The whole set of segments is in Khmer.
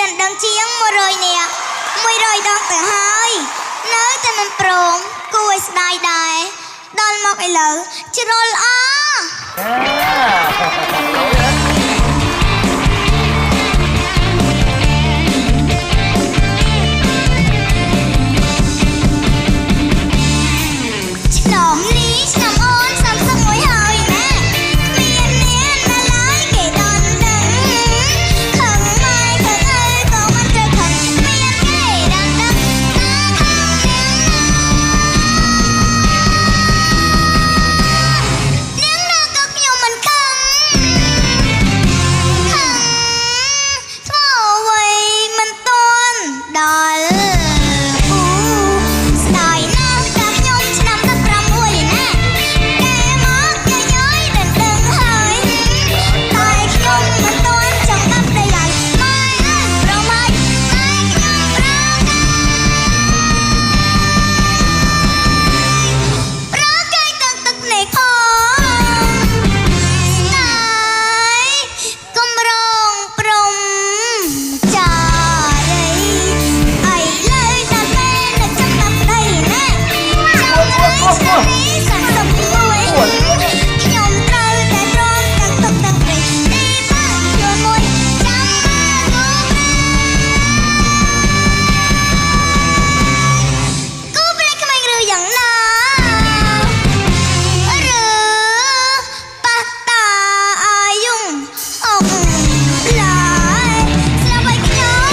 ដណ្ដឹងជាង100នាក់100ដងទៅហើយនៅតែមិនព្រមគួរឲ្យស្ដាយដែរដល់មកឥឡូវជ្រុលអឆ្នាំនេះឆ្នាំអូន31ហើយណាមានអ្នកណាឡើយគេដណ្ដឹងខឹងម៉ែខឹងឪក៏មិនត្រូវខឹងមានគេដណ្ដឹងតាខឹងនាងណាក៏ខ្ញុំមិនខឹងខឹងធ្វើអ្វីមិនទាន់ដល់អូស្ដាយណាស់តាខ្ញុំឆ្នាំ16ណាគេមកញញយដណ្ដឹងហើយតែខ្ញុំមិនទាន់ចង់ដាប់ដីឡើយម៉ែអើយប្រម៉ាយតែខ្ញុំប្រកាប្រកាយទាំងទឹកនេះផងស្ដាយកំរងព្រំចារីឥឡូវដល់ពេលនឹកចង់ដាប់ដីណាចាំថ្ងៃឆ្នាំនេះ31ខ្ញុំត្រូវតែទ្រាំទាំងទុកទាំងព្រៃទីបានខ្លួនមួយចាំមកគូប្រែគូប្រែក្មេងឬយ៉ាងណាឬប៉ះតាអាយុអងឡាយស្លាប់ឲ្យខ្ញុំ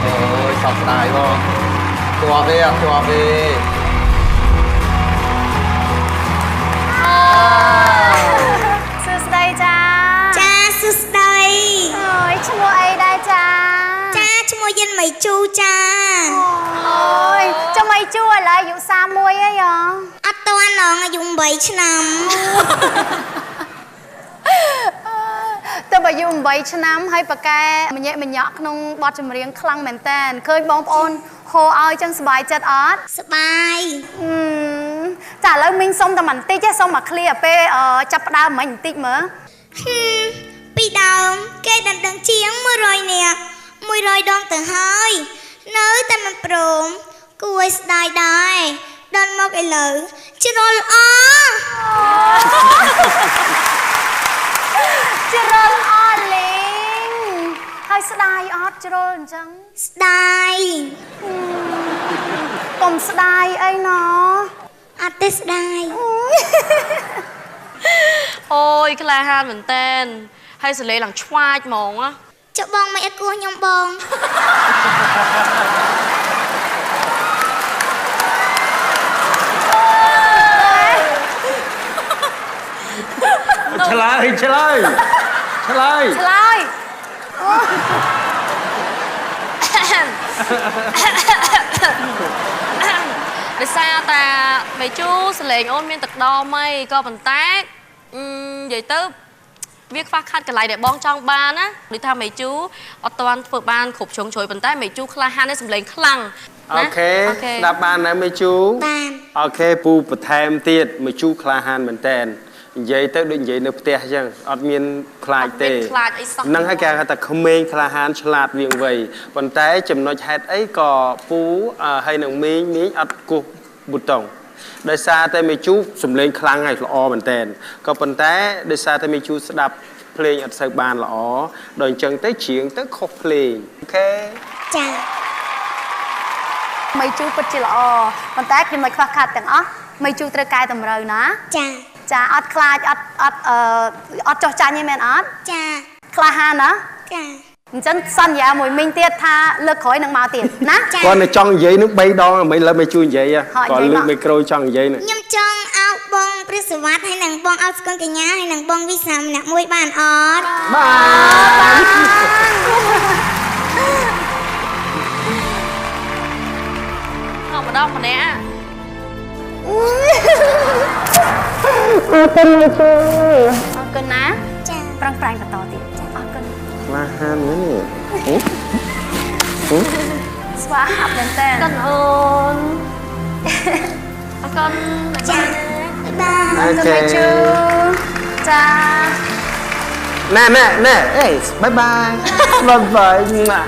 អូយសោកស្ដាយបងជាប់ទេអត់ជាប់ទេ សួស្តីចា ចាសួស្តី អូយឈ្មោះអីដែរចា ចាឈ្មោះយិនមីជូចា អូយចាំអីជួឥឡូវអាយុ31អីហ៎ អត់តាន់នងអាយុ8ឆ្នាំ ទៅអាយុ8ឆ្នាំហើយប៉ាកែម្ញាក់ម្ញាក់ក្នុងបទចម្រៀងខ្លាំងមែនតើឃើញបងប្អូនហូរឲ្យចឹងសប្បាយចិត្តអត់ សបាយ ហឹមចាឥឡូវមីងសុំតែបន្តិចទេសុំមកឃ្លៀពេលចាប់ផ្ដើមមិញបន្តិចមើល ហឹមពីដើមគេដណ្ដឹងជាង100នាក់100ដងទៅហើយនៅតែមិនព្រមគួរឲ្យស្ដាយដែរដល់មកឥឡូវជ្រុលអ ជ្រុលអត់លីងហើយស្ដាយអត់ជ្រុលអញ្ចឹង ស្ដាយ កុំស្ដាយអីណ អត់ទេស្ដាយ អូយក្លាហានមែនតែនហើយសលេឡើងឆ្វាចហ្មងណា ចុះបងមិនអត់គោះខ្ញុំបង ឆ្លើយឆ្លើយឆ្លើយ ឆ្លើយ ដោយសារតាមេជូសលេងអូនមានទឹកដមអីក៏ប៉ុន្តែនិយាយទៅវាខ្វះខាតកន្លែងដែលបងចង់បានណាដូចថាមេជូអត់ទាន់ធ្វើបានគ្រប់ជ្រុងជ្រោយប៉ុន្តែមេជូក្លាហានในសម្លេងខ្លាំង OK ស្ដាប់បានណាមេជូ បាន OK ពូបន្ថែមទៀតមេជូក្លាហានមែនតែននិយាយទៅដូចនិយាយនៅផ្ទះអញ្ចឹងអត់មានខ្លាចទេ ខ្លាចអីសោះ ហ្នឹងហើយគេហៅថាក្មេងក្លាហានឆ្លាតវៀងវៃប៉ុន្តែចំណុចហេតុអីក៏ពូហើយនឹងមីងមីងអត់គោះប៊ូតុងដោយសារតែមេជូសំលេងខ្លាំងហើយល្អមែនតែនក៏ប៉ុន្តែដោយសារតែមេជូស្ដាប់ភ្លេងអត់សូវបានល្អដល់អញ្ចឹងទៅច្រៀងទៅខុសភ្លេង OK ចា មីជូពិតជាល្អប៉ុន្តែខ្ញុំមិនខ្វះខាតទាំងអស់មីជូត្រូវកែតម្រូវណា ចា ចាអត់ខ្លាចអត់អត់អត់ចោះចាញ់ទេមែនអត់ ចា ក្លាហានណា ចា អញ្ចឹងសន្យាមួយមីងទៀតថាលើកក្រោយនឹងមកទៀតណា គាត់នៅចង់និយាយនឹង3ដងមិនលើមេជួយនិយាយគាត់លើកមីក្រូចង់និយាយ ខ្ញុំចង់ឲ្យបងព្រះសវត្តហើយនឹងបងអោស្គនកញ្ញាហើយនឹងបងវិសាម្នាក់មួយបានអត់ បាន ម្ដងម្នាក់ អរគុណមីជូអរគុណណា ចា ប្រឹងប្រែងបន្តទៀតចាអរគុណ ក្លាហានមែនទេ ស្វាហាប់មែនតើ អរគុណអូនអរគុណ ចា អរគុណមេជូចា ណែណែណែអេ bye bye bye bye.